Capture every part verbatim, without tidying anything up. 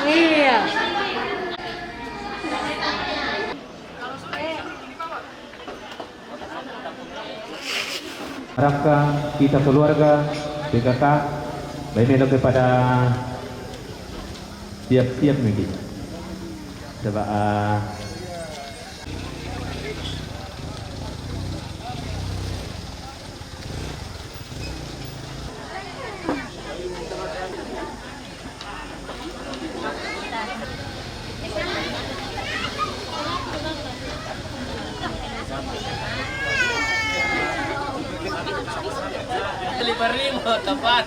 Iya. Harapkan kita keluarga, P K K, baik melo kepada siap-siap mungkin. Coba, ah, Lima ribu, tepat.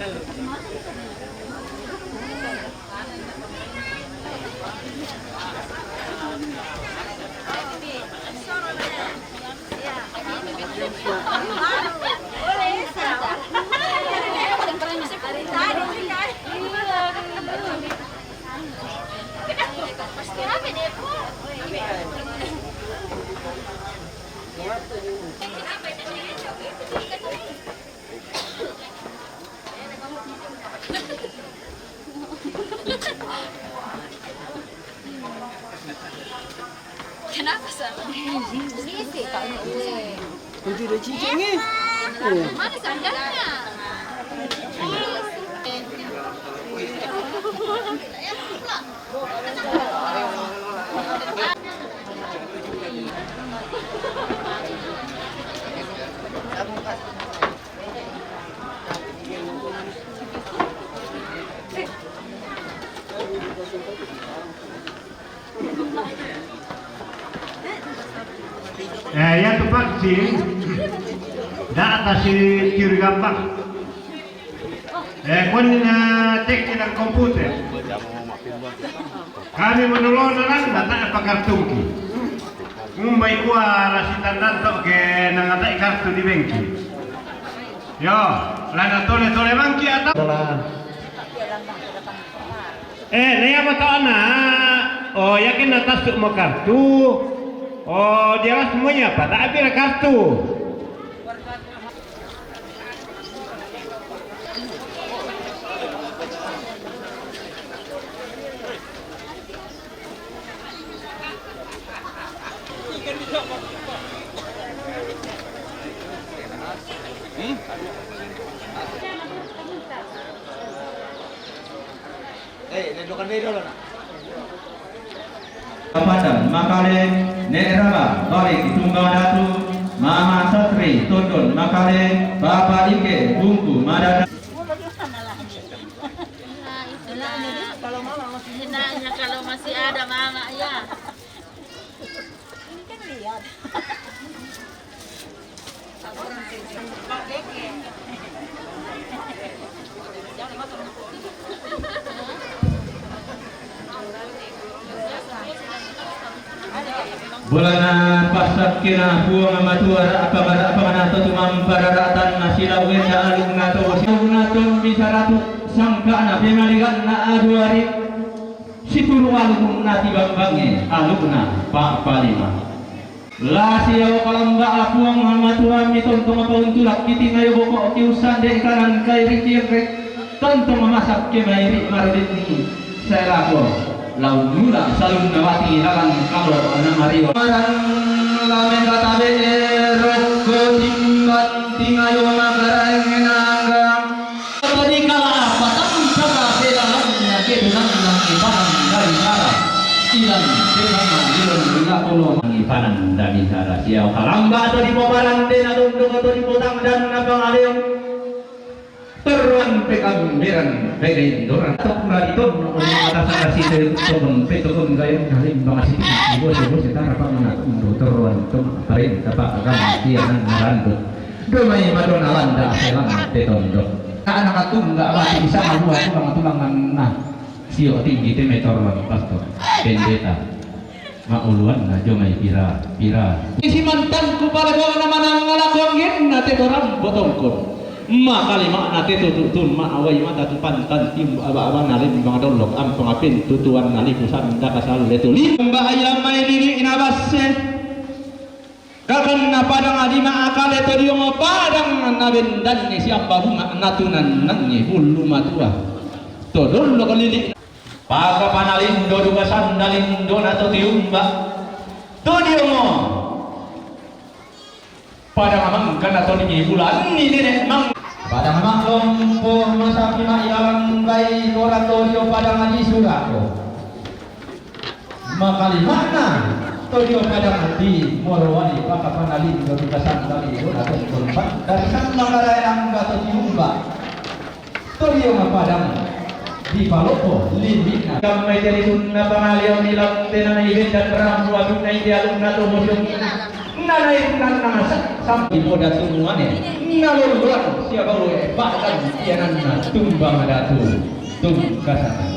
Kenapa, Sal? Berisik, Kak. Kunci udah cincin nih. Mana sandalnya? Eh, ya tu vaksin, dah atas si kiri gampang. Eh, kun, eh, cek dalam komputer. Kami menolong orang, datang apa kartu ki. Umbai kuah rasi tandan tok ke nang atai kartu di bengki. Yo, lana tole-tole mangki atau? Eh, lea mata ana. Oh, yakin na tasuk mo kartu. Oh, jelas semuanya, Pak. Tak ada kartu. Padang makale, Nek Rama, balik tunggal datu, Mama Satri, Tondon makale, Papa Ike, Bungku Madada. Nah, itulah. Enaknya kalau masih ada mama, ya. Ini kan lihat. Bolana pasat kena puang matua, apa mara apa mana tu tumam pararatan nasi lawen da alung nato, alung nato bisa ratu sangka na pemalikan na aduari. Situru alung na tibambange alung na pa palima. La siau kalamba apuang matua mi tontong apa untulak kiti ngayo boko ki usande kanan kairi kiri. Tontong masak ke mairi marudit ni. Saya lako lau nula salung nawati lalan kalo na mario. Marang lamen ratabe rokko timban tingayo makarang nanggang. Tadi kala apa tadi kala bela lawannya ke tulang nang ipanan dari sara. Ilan ke sama ilan nila kolom. Nang ipanan dari sara. Siau kalamba atau di pobaran dena dondong atau di potang dan nabang aleon. Teruan pekamberan pegaindoran. Tok raditon untuk atas nasi tokon petokon gayung kalim bangasi. Ibu ibu setara pamana tundo teruan tum parin tapak agama tianan narandut. Domai madona landa selang tetondo. Anak katungga mati bisa malua tulang tulangan nah. Sio tinggi te metor lan pastor. Pendeta. Mauluan na jomai pira pira. Isi mantan ku pale bawa na manang ngala kongin na te torang botongkon. Ma kalima na te tututun ma awai mata tu pantan timbu aba-aba na limbang dolok ampang apin tutuan na lipusan daka salu letu. Limba ayam mai lili inabase. Kakan na padang adima akale to diongo padang na bendan ni siamba bunga natunan nangi bulu matua. To dolok lili. Pakapanalindo duka sandalindona to tiumba. To diongo. Padang mangkana to ni bulan ni nenek mang. Padang maklompo masapi ma ilalang bai kora to dio padang di surako. Makalimakna to dio padang di morowali pakapanalindo duka sandalindona to tiumba. Dari sang mangarae angga to tiumba. To dio ma padang di palopo limbitna. Damai jadi tunna pangalion di lam tenana ibendan rambu abinna ide alunna to mojong. Nana irunna nasa sampai poda tumuane. Naloloan sia bawe bahkan iananna tumbang datu tungkasanana.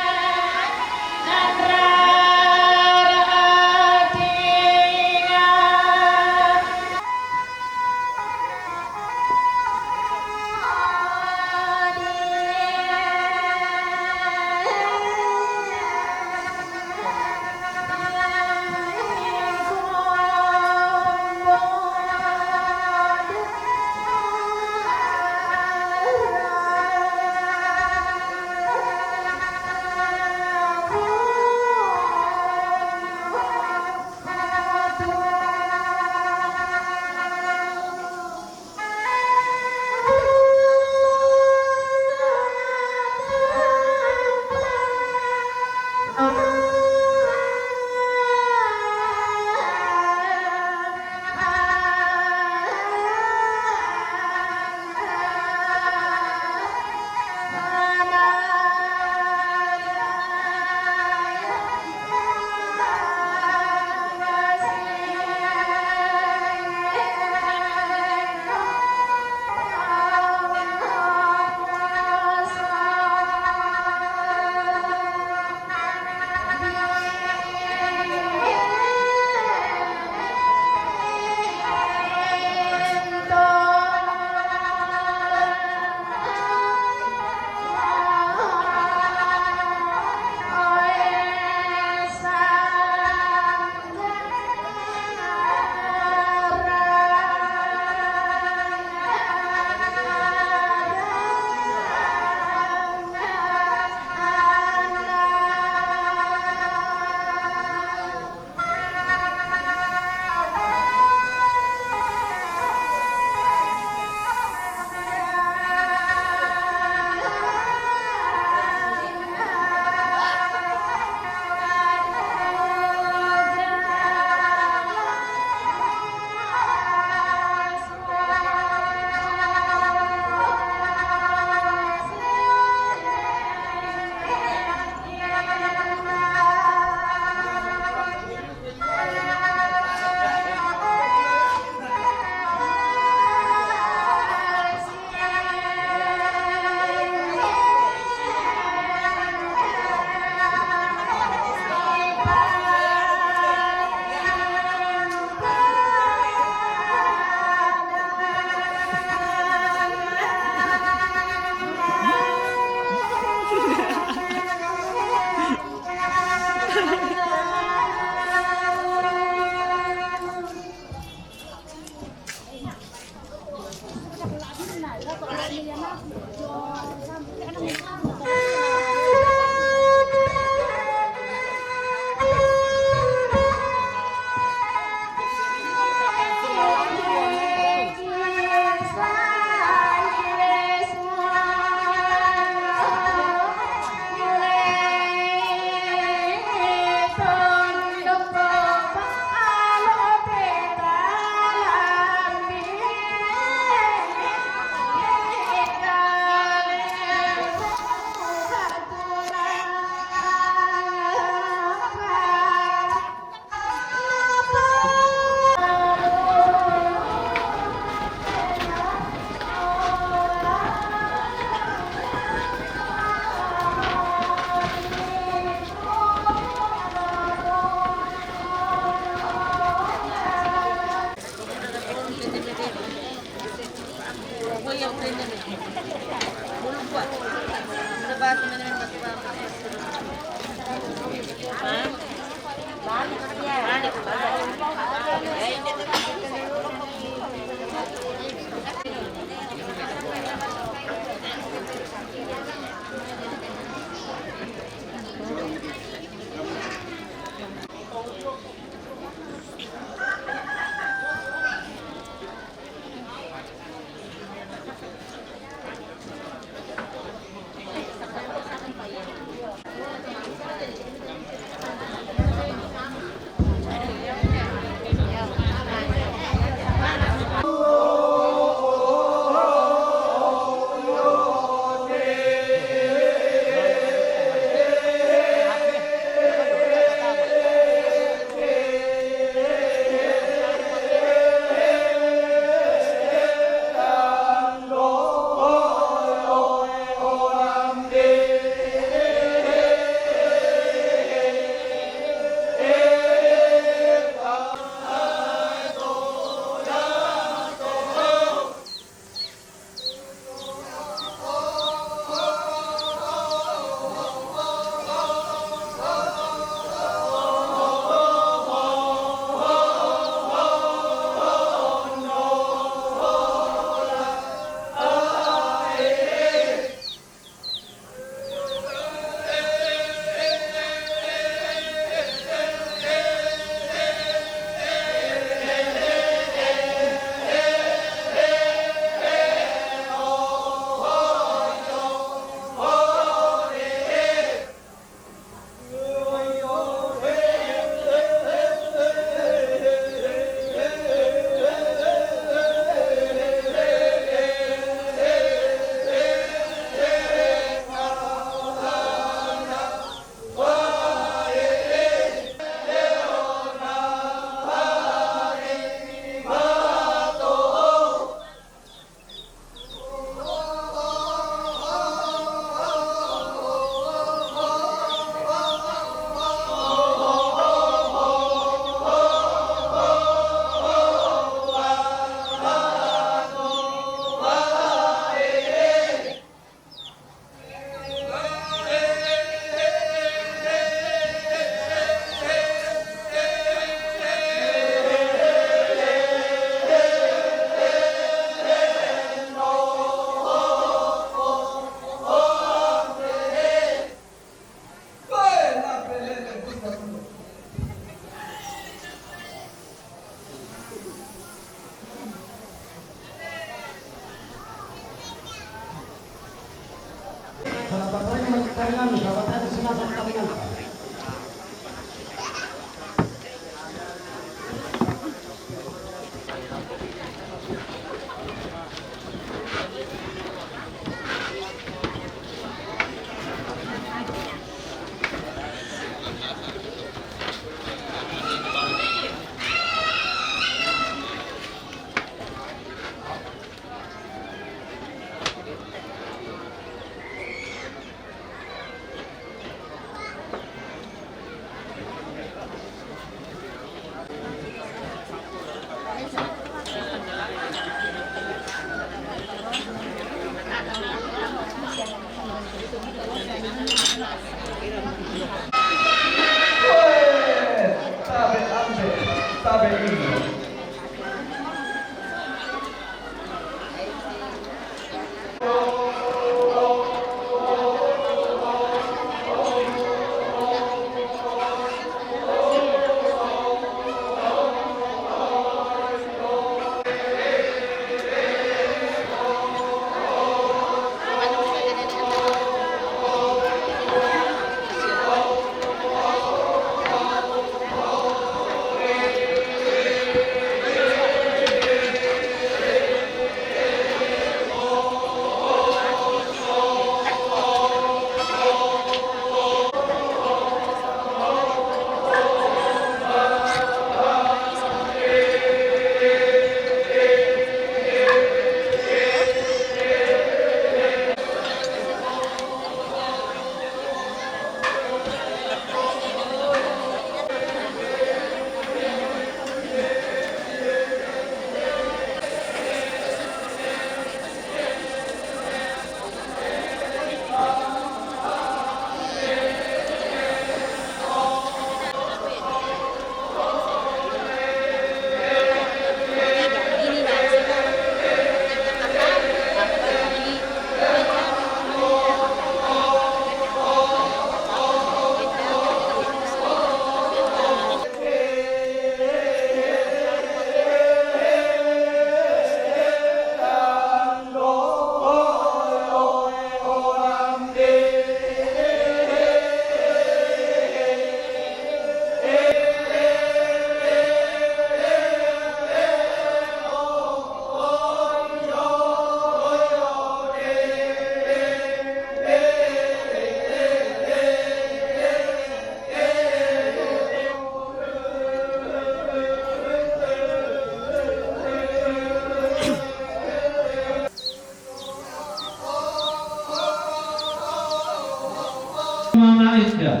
Mama Ida.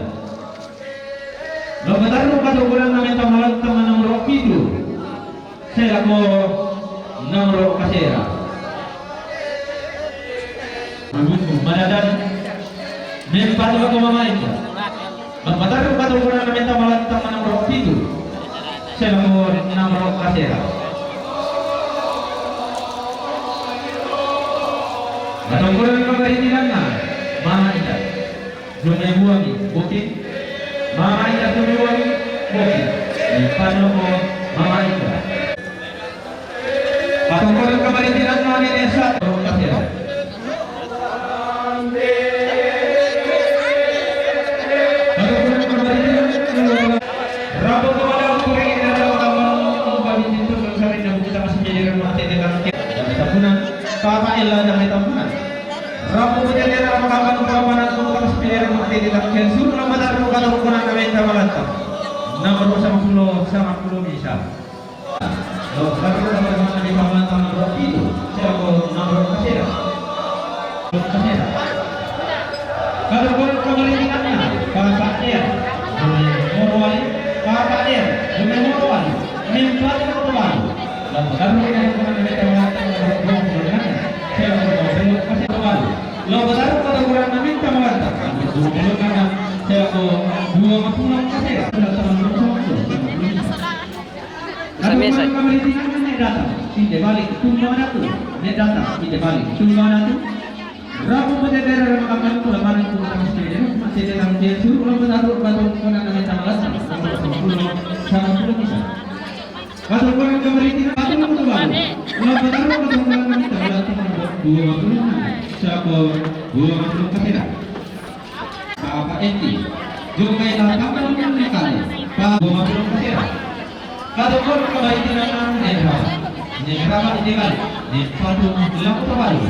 Lo patarru' katu'kuranna menta malantang nomoro' pitu. Sera ko nomoro' kasera. Madadan mempatu ko Mama Ida. Lo patarru' katu'kuranna menta malantang nomoro' pitu. Sera ko nomoro' kasera. Katu'kuran pamaritinanna Mama Ida. Jumebuangi, booking. Mama Ida Jumebuangi, booking. Mempatu ko Mama Ida. Katu'kuran pamaritinanna Nene Satu kasera. Katu'kuran pamaritinanna Rabu kepada Puri Indah Rabu Kamal, Bupati Tintu, Sarin dan Bukit Tengah Sendiri, Rumah Tete Kangkir. Dan Tambunan, Papa Ella dan Tambunan. Rabu Bujang Daerah Ramakamban Pramana Kota Sepeda Rumah Tete Kangkir. Suruh nama taruh kata ukuran nama yang sama lantang. Nomor dua sama puluh, sama puluh bisa. Lo baru dapat mana di Pramana nomor dua itu. Siapa nomor kasih? Nomor kasih. Kalau boleh kembali ingatnya, Bapak dia, Morowali, Bapak dia, Morowali, Morowali, Morowali. Lo baru dapat mana di Pramana nomor dua itu. Lo baru kata kurang meminta mengatakan dua puluh karena saya ko dua puluh kasih. Sudah sama. Mesa-mesa. Nek datang, inde balik, tunggu mana tu? Nek datang, inde balik, tunggu mana tu? Rabu pada daerah makan tu, lapangan tu, tak mesti dia, masih dia dalam dia suruh, kalau benar tu, kalau kau nak minta malas, sama tu bisa. Kata orang kembali tidak, kata orang tu baru. Kalau benar tu, kalau kau nak minta malas, dua puluh mana? Siapa? Dua puluh kasih dah. Apa enti? Jumai la kamu ni kali. Pa goma pun kasih. Kado kon kamari tinana, nera. Nera ma iti kali. Nera tu, laku tu baru.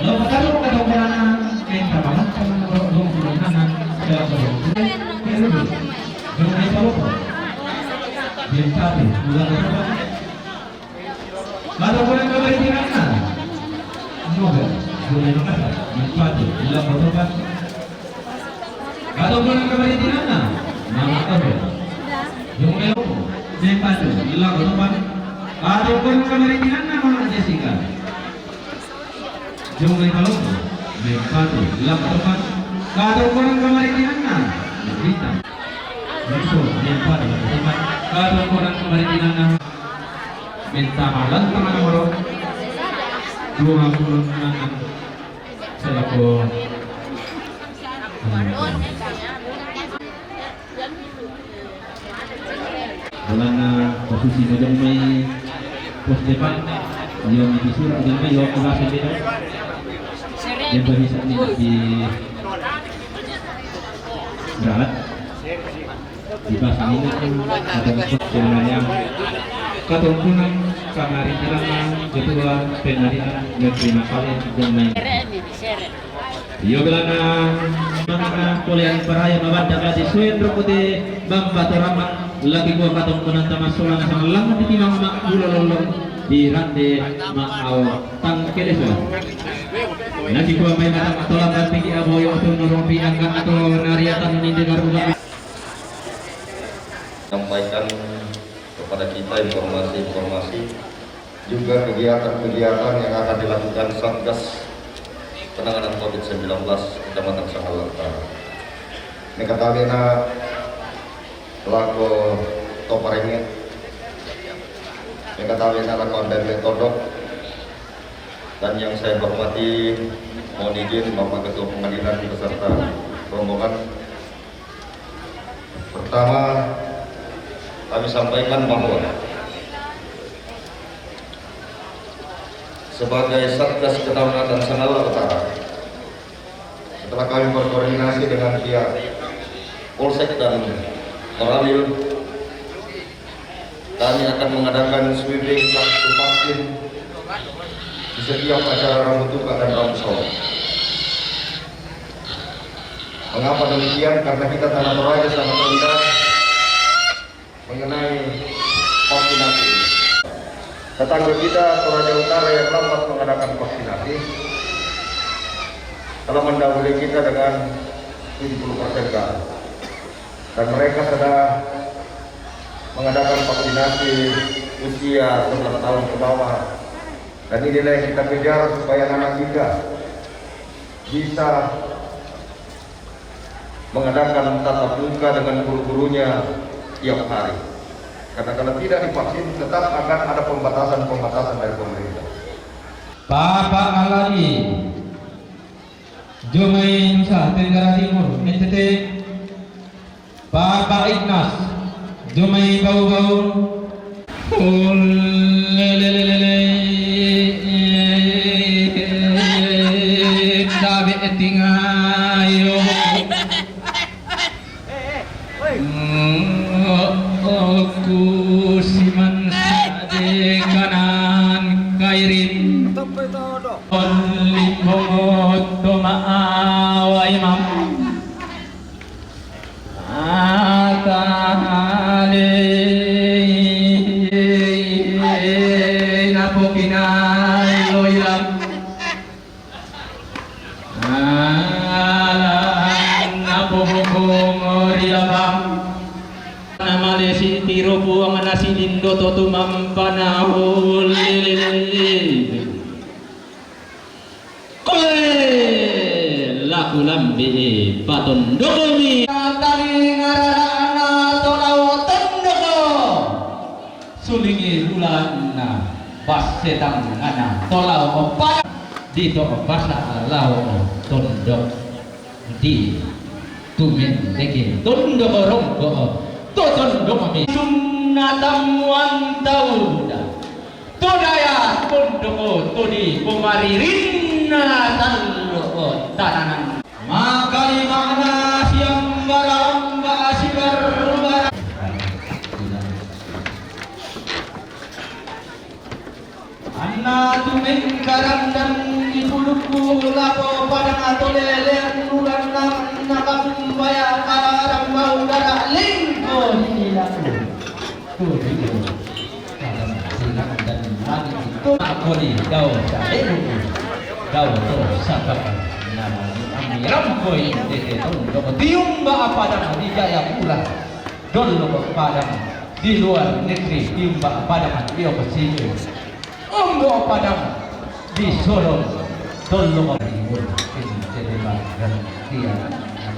Lo kado kado konana, nera ma laku tu baru. Jumai kalau. Jumai kalau. Jumai satu. Bulan berapa? Kado kon kamari tinana. Moga. Jumai Makassar. Jumai satu. Bulan berapa? Kado kon kamari tinana, Mama Ero. Jumai Mempatu, ila kotopan. Kado kon kamari tinana, Mama Jessica. Jumai Palombo, Mempatu, ila kotopan. Kado kon kamari tinana, Rita. Mempatu, ila kotopan. Kado kon kamari tinana, Menta Malang, tangan nomor dua puluh enam. Selaku Bolana posisi mojang mai pos depan. Yo, mai di surat, mojang mai, yo, aku bahas yang beda. Yang bagi saat ini di berat. Di bahas ini kan ada sebenarnya katongkunan kamari bilangan ketua pengadilan negeri Makale yang main. Iyo, bilangan mana kuliah paraya mabanda kati suen rokute bamba toraman lagi gua katongkunan tamasolan sangalangan di timang mak gula lolong di rande mak au tangkeleso. Lagi gua main mata matola bantiki aboyo tu norong pi angkat atau nariatan ninde garuga. Sampaikan kepada kita informasi-informasi juga kegiatan-kegiatan yang akan dilakukan Satgas Penanganan covid sembilan belas Kecamatan Sangalang Utara. Ini kata bena lako Toparenge, ini kata bena lako Ambembe Todok, dan yang saya hormati, mohon izin Bapak Ketua Pengadilan beserta rombongan. Pertama, kami sampaikan bahwa sebagai Satgas Kedaulatan Sangalang Utara, setelah kami berkoordinasi dengan pihak Polsek dan Koramil, kami akan mengadakan sweeping kartu vaksin di setiap acara Rambu Tuka dan Rambu Solo. Mengapa demikian? Karena kita Tanah Toraja sangat rendah mengenai vaksinasi ini. Tetangga kita Toraja Utara yang lambat mengadakan vaksinasi telah mendahului kita dengan tujuh puluh persen ke atas. Dan mereka sudah mengadakan vaksinasi usia sebelas tahun ke bawah. Dan inilah yang kita kejar supaya anak kita bisa mengadakan tatap muka dengan guru-gurunya tiap hari. Karena kalau tidak divaksin, tetap akan ada pembatasan-pembatasan dari pemerintah. Papa Alali, Jumai Nusa Tenggara Timur, N T T. Papa Ignas, Jumai Bau-Bau. Ulelelelele. Tabe tingayo. Aku siman sade kanan kairin. Limbong oto maawa imam. Atale napokinalo ilam. Alang napohukum rilabang. Namalesi tiro puang nasi lindo totu mampanahul. Koe laku lambe e patondokomi. Tali ngararana tolao tondoko. Sulingi ulana basse tangana tolao pada. Dito basa lao tondok. Di tumendeke tondoko rongko. To tondokomi. Sunna tammuan tauda. Todaya tondoko todi pomaririnna tallo tananan. Makalimana si Tumingkaran dan di pulukku lapo padang atau lelean uran na, nakakumbaya karang bau darah lingko di ilaku. Tuh, gitu. Kadang silang dan lagi itu aku di dau carimu. Dau tuh sabab. Nah, kami rampoi di tahun doko tiumba padang di Jayapura. Dolo padang di luar negeri tiumba padang di Okosito. Ombo padang di Solo, tolong ribut, ini cerita dan dia.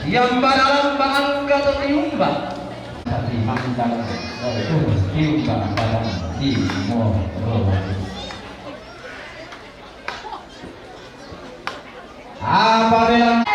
Yang baralang baang kata tiumba. Tapi mandang, oh, tiumba padang di Moro. Apa bilang?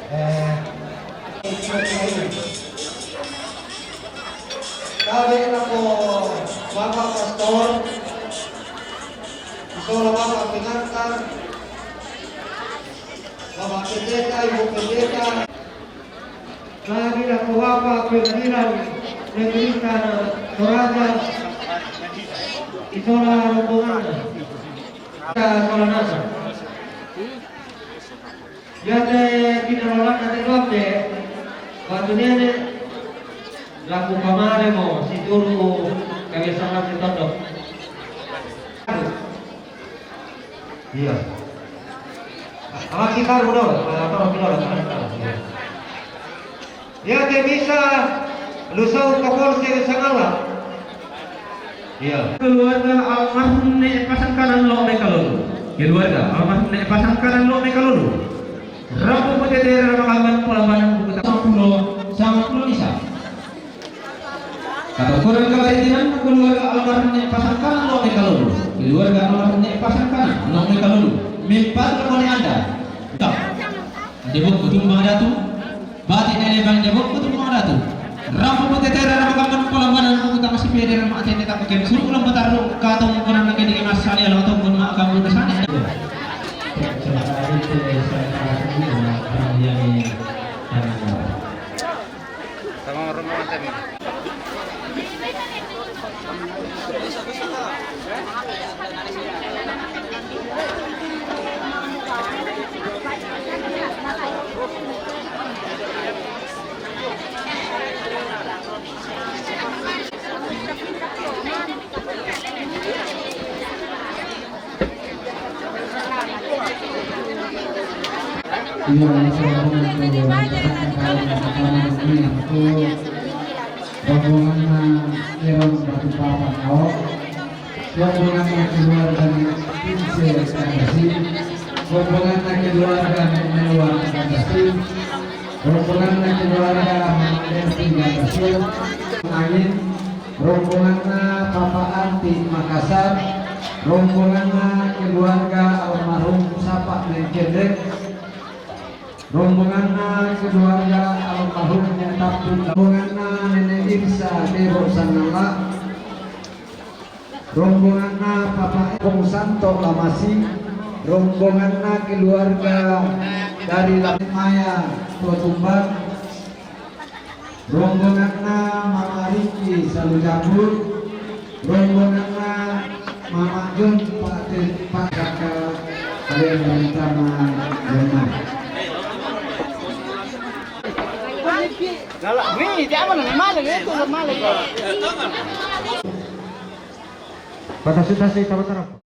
Eh, tabe' lako Bapak Pastor, isola Bapak Pengantar, Bapak Pendeta, Ibu Pendeta, tabe' lako Bapak Pengadilan Negeri Toraja, isola rombongan, isola nasa. Yate kinalolaka te doang te, batu nene, laku kamare mo, situru kabiasaan te tondok. Iya. Awak kita dulu, kalau tolong kita udah. Iya. Yate misa, lusau kapolsek Sangala. Iya. Keluarga almarhum Ne'e Pasangkanan lo' me kalulu. Keluarga almarhum Ne'e Pasangkanan lo' me kalulu. Rambu putete ramakangan polambanan buku sampulo, sampulo misa. Kata ukuran kabaritinan keluarga almarhum Ne'e Pasangkanan lo' me kalulu. Keluarga almarhum Ne'e Pasangkanan lo' me kalulu. Mempatu kone anda. Debok kutumba datu. Bati' nene bang debok kutumba datu. Rambu putete ramakangan polambanan buku tamasi pede rama atene tapaken suruh ulang batarru katong kunang nake di masali alang tongkon ma kamu nasane. Sama rumah mantan ini. Iya, assalamualaikum warahmatullahi wabarakatuh. Rombonganna Erong Batu Papan Ao, rombonganna keluarga Kinse Kandasi, rombonganna keluarga Menua Kandasi, rombonganna keluarga Mama Desti Kandasi, Angin, rombonganna Papa Anti Makassar, rombonganna keluarga almarhum Sapa Mengkendek, rombonganna keluarga almarhum Nya Tapin, rombonganna Nenek Irsa Debo Sangala, rombonganna Papa Epong Santo Lamasi, rombonganna keluarga dari Lamaya Tua Tumbang, rombonganna Mama Riki Salu Jambul, rombonganna Mama Jon Pak Te-, Pak Kaka, kalian bersama Jona. Lala, ni, dia mana? Ni maling itu, maling. Batas sudah saya tahu terang.